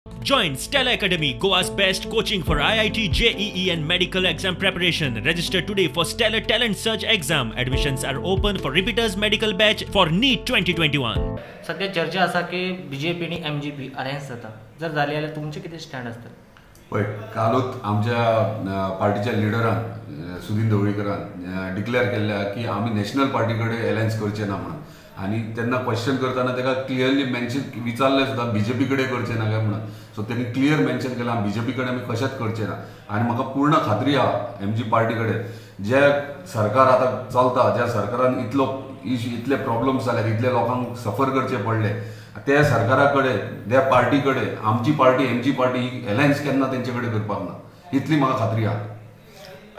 Join Stella Academy, Goa's best coaching for IIT, JEE and medical exam preparation. Register today for Stellar Talent Search exam. Admissions are open for repeaters medical batch for NEET 2021. सध्या चर्चा आसा की BJP आणि MGP alliance जाता, जर जाली जाल्यार तुमचे कितें स्टँड आसतलें? पळय, कालूच आमच्या पार्टीच्या लिडरान सुदीन ढवळीकरान डिक्लेअर केल्लें आहा की आमी नॅशनल पार्टी कडेन अलायन्स करचे ना म्हणून. आनी तेन्ना क्वेश्चन करतना ताका क्लियरली मेन्शन विचारलें सुद्दां बीजेपी कडेन करचें ना काय म्हणून. सो तेणी क्लियर मेन्शन केलां बीजेपी कडेन आमी कशेंच करचें ना. आनी म्हाका पूर्ण खात्री आहा एमजी पार्टी कडेन जे सरकार आतां चलता, ज्या सरकारान इतलो इतले प्रॉब्लम्स जाल्यात, इतले लोकांक सफर करचे पडले, त्या सरकारा कडेन, त्या पार्टी कडेन आमची पार्टी एमजी पार्टी ही अलायन्स केन्ना तेंचे कडेन करपाक ना, इतली म्हाका खात्री आहा.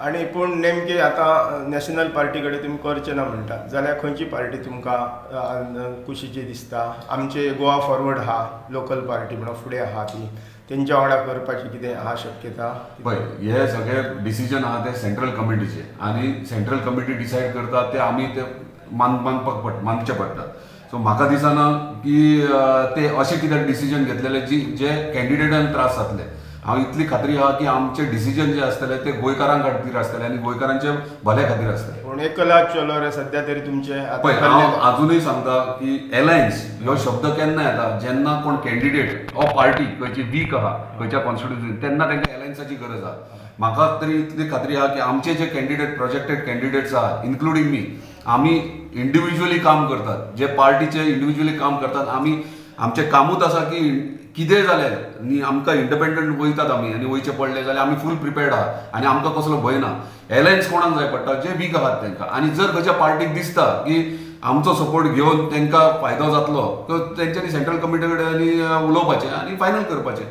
आनी पूण नेमके आतां नॅशनल पार्टी कडेन तुमी करचे ना म्हणटा जाल्यार खंयची पार्टी तुमकां कुशीची दिसता? आमचे गोवा फॉरवर्ड आहा, लोकल पार्टी म्हणून फुडें आहा, ती तेंच्या वांगडा करपाची कितें आहा शक्यता? पळय, हे सगळे डिसिजन आहा ते सेंट्रल कमिटीचे आनी सेंट्रल कमिटी डिसायड करता ते आमी ते मानपाक मानचें पडटा. सो म्हाका दिसना की ते अशें कितें डिसिजन घेतलेले जी जे कॅन्डिडेटांक त्रास जातले. हांव इतली खात्री आहा की आमचे डिसिजन जे आसतले ते गोंयकारां खातीर आसतले आनी गोंयकारांचे भल्या खातीर आसतले. पूण एकला चलो रे सध्या तरी तुमचे. पळय, हांव आजुनूय सांगता की अलायन्स हो शब्द केन्ना येता, जेन्ना कोण कॅन्डिडेट ऑ पार्टी खंयची वीक आहा खंयच्या कॉन्स्टिट्युन्सी, तेन्ना तांकां अलायन्साची गरज आहा. म्हाका तरी इतली खात्री आहा की आमचे जे कॅन्डिडेट प्रोजेक्टेड कॅन्डिडेट्स आहा इन्क्लुडींग मी, आमी इंडिविज्युअली काम करतात, जे पार्टीचे इंडिविज्युअली काम करतात. आमी आमचें कामूच आसा की कितें जालें न्ही आमकां इंडिपेंडंट वयतात आमी आनी वयचें पडलें जाल्यार आमी फूल प्रिपेर्ड आहा आनी आमकां कसलो भंय ना. अलायन्स कोणाक जाय पडटा, जे वीक आहात तांकां. आनी जर खंयच्या पार्टीक दिसता की आमचो सपोर्ट घेवन तांकां फायदो जातलो तर तेंच्यांनी सेंट्रल कमिटी कडेन आनी उलोवपाचें आनी फायनल करपाचें.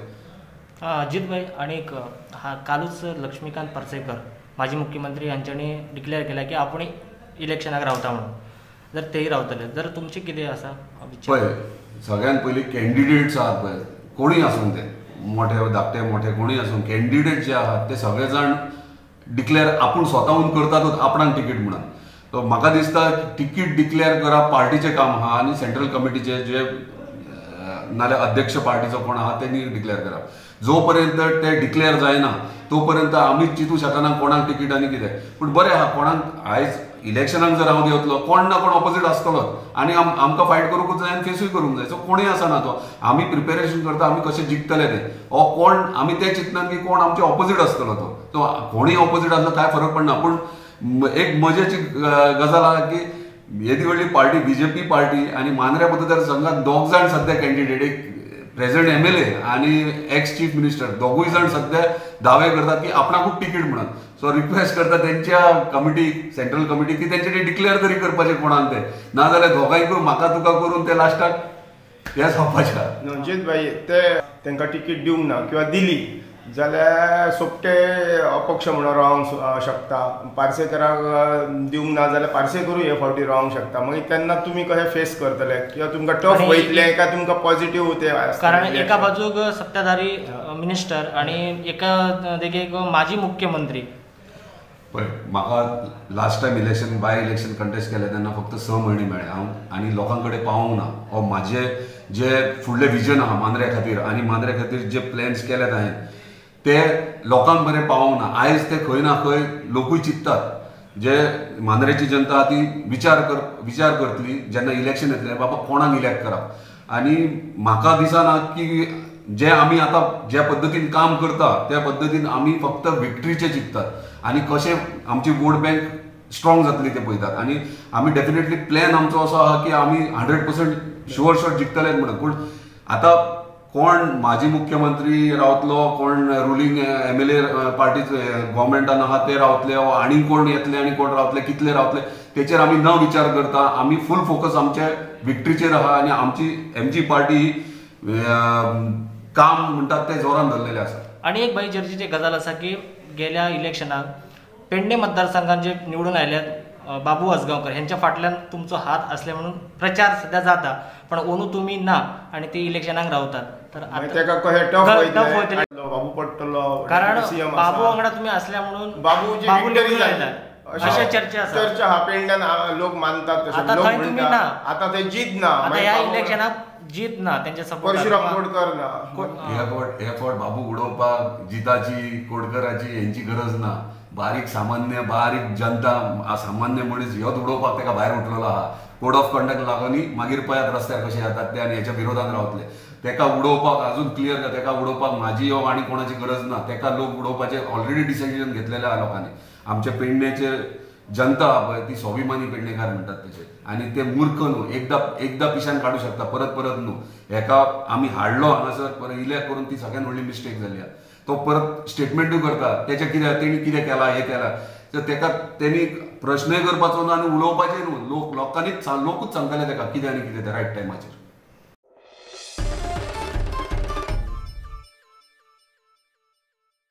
अजित भाई, आनी एक कालूच लक्ष्मीकांत पार्सेकर माजी मुख्यमंत्री हांच्यांनी डिक्लेअर केला की आपूण इलेक्शनाक रावता म्हणून, जर तेय रावतले जर तुमचें कितें आसा? पळय, सगळ्यात पयलीं कॅन्डिडेट्स आहात पळय, कोणूय आसूं ते मोठे धाकटे मोठे कोणूय आसूं, कॅन्डिडेट जे आहात ते सगळे जाण डिक्लेअर आपूण स्वताहून करतातूच आपणाक तिकीट म्हणून. सो म्हाका दिसता तिकीट डिक्लेअर करप पार्टीचें काम आहा आनी सेंट्रल कमिटीचे जे नाल्यार अध्यक्ष पार्टीचो कोण आहा तेणी डिक्लेअर करप. जो पर्यंत ते डिक्लेअर जायना तो पर्यंत आमी चिंतू शकना कोणाक तिकीट आनी कितें. पूण बरें आहा, कोणाक आयज इलेक्शनाक जर हांव देंवतलो कोण ना कोण ऑपोजीट आसतलोच आनी आमकां फायट करूंकूच जाय आनी फेसूय करूंक जाय. सो कोणूय आसना तो, आमी प्रिपेरेशन करता आमी कशें जिखतले ते, ओ कोण आमी ते चिंतनात की कोण आमचे ऑपोजीट आसतलो तो. सो कोणूय ऑपोजीट आसलो कांय फरक पडना. पूण एक मजेची गजाल आहा की येदी व्हडली पार्टी बीजेपी पार्टी आनी मांद्र्या मतदारसंघात दोग जाण सद्या कॅन्डिडेट, एक प्रेझेंट एमएलए आनी एक्स चीफ मिनिस्टर, दोगूय जाण सद्या दावे करतात की आपणाकूच तिकीट म्हणून. सो रिक्वेस्ट करता तेंच्या कमिटी, सेंट्रल कमिटी, की तेंच्यानी डिक्लेअर तरी करपाचें कोणाक तें, नाजाल्यार दोगांयकूय म्हाका तुका करून ते लास्टाक हें जावपाचें. अजित भाई, ते तांकां तिकीट दिवंक ना किंवा दिली जाल्यार सोपटे अपक्ष म्हणून रावंक शकता, पार्सेकराक दिवंक ना जाल्यार पार्सेकरूय हे फावटी रावंक शकता. मागीर तेन्ना तुमी कशें फेस करतले किंवा तुमकां टफ वयतलें काय तुमकां पॉझिटिव्ह ते? कारण एका बाजूक सत्ताधारी मिनिस्टर आनी एका देगेक माजी मुख्यमंत्री. पळय, म्हाका last time election by election contest केलें तेन्ना फक्त 6 म्हयने मेळ्ळे हांव आनी लोकां कडेन पावोंक ना. हो म्हाजे जे फुडलें विजन आहा मांद्र्या खातीर आनी मांद्र्या खातीर जे प्लॅन्स केल्यात हांवें ते लोकांक बरें पावोंक ना. आयज ते खंय ना खंय लोकूय चिंततात, जे मांद्रेची जनता आहा ती विचार करतली जेन्ना इलेक्शन येतलें बाबा कोणाक इलेक्ट करप. आनी म्हाका दिसना की जे आमी आतां ज्या पद्दतीन काम करता त्या पद्दतीन आमी फक्त विक्ट्रीचें चिंततात आनी कशें आमची वोट बँक स्ट्रॉंग जातली ते पळयतात. आनी आमी डेफिनेटली प्लॅन आमचो असो आहा की आमी 100% शुअर शॉट जिखतले म्हणून. पूण आतां कोण माजी मुख्यमंत्री रावतलो, कोण रुलींग एमएलए पार्टीचो गव्हर्मेंटान आहा ते रावतले, आनी कोण येतले आनी कोण रावतले, कितले रावतले तेचेर आमी न विचार करता आमी फूल फोकस आमचे विक्ट्रीचेर आहा आनी आमची एमजी पार्टी ही काम म्हणटात ते जोरान धरलेलें आसा. आनी एक भाई चर्चेची गजाल आसा की गेल्या इलेक्शनाक पेडणे मतदारसंघात जे निवडून आयल्यात बाबू आजगांवकर ह्यांच्या फाटल्यान तुमचो हात असले म्हणून प्रचार सध्या जाता, पण ओनू तुमी ना आणि ते इलेक्शनाक रावतात तर ताका कशें टफ वयतलें, बाबू पडटलो, कारण बाबू वांगडा तुमी असल्या म्हणून बाबू निवडून आयला. अशें चर्चा आसा. चर्चा आहा पेडण्यान लोक मानतात तशें, आतां लोक थंय तुमी म्हणटा ना. आतां थंय जीत ना, आतां ह्या मागीर इलेक्शनाक जीत ना तेंच्या सपोर्टाक. परशुराम कोडकर ना. हे फावट बाबू उडोवपाक जिताची कोडकराची हेंची गरज ना. बारीक सामान्य बारीक जनता सामान्य मनीस ह्योच उडोवपाक ताका भायर उठलेलो आहा. कोड ऑफ कंडक्ट लागोनी मागीर पळयात रस्त्यार कशे येतात ते आनी हेच्या विरोधान रावतले. तेका उडोवपाक अजून क्लियर ना, तेका उडोवपाक म्हाजी यो आनी कोणाची गरज ना. तेका लोक उडोवपाचे ऑलरेडी डिसिजन घेतलेले आहा लोकांनी. आमच्या पेडण्याचे जनता आहा पळय ती स्वाभिमानी पेडणेकार म्हणटात तशे, आनी ते मूर्ख न्हू, एकदा एकदा पिशान काडूं शकता, परत परत न्हू. हेका आमी हाडलो हांगासर परत इलेक्ट करून ती सगळ्यात व्हडली मिस्टेक जाली आहा. तो परत स्टेटमेंटूय करता तेचे कितें तेणी कितें केलां हें केलां, तर तेका तेणी प्रश्नय करपाचो ना आनी उलोवपाचें न्हू. लोक लोकांनीच लोकूच सांगतले तेका कितें आनी कितें तें रायट टायमाचेर.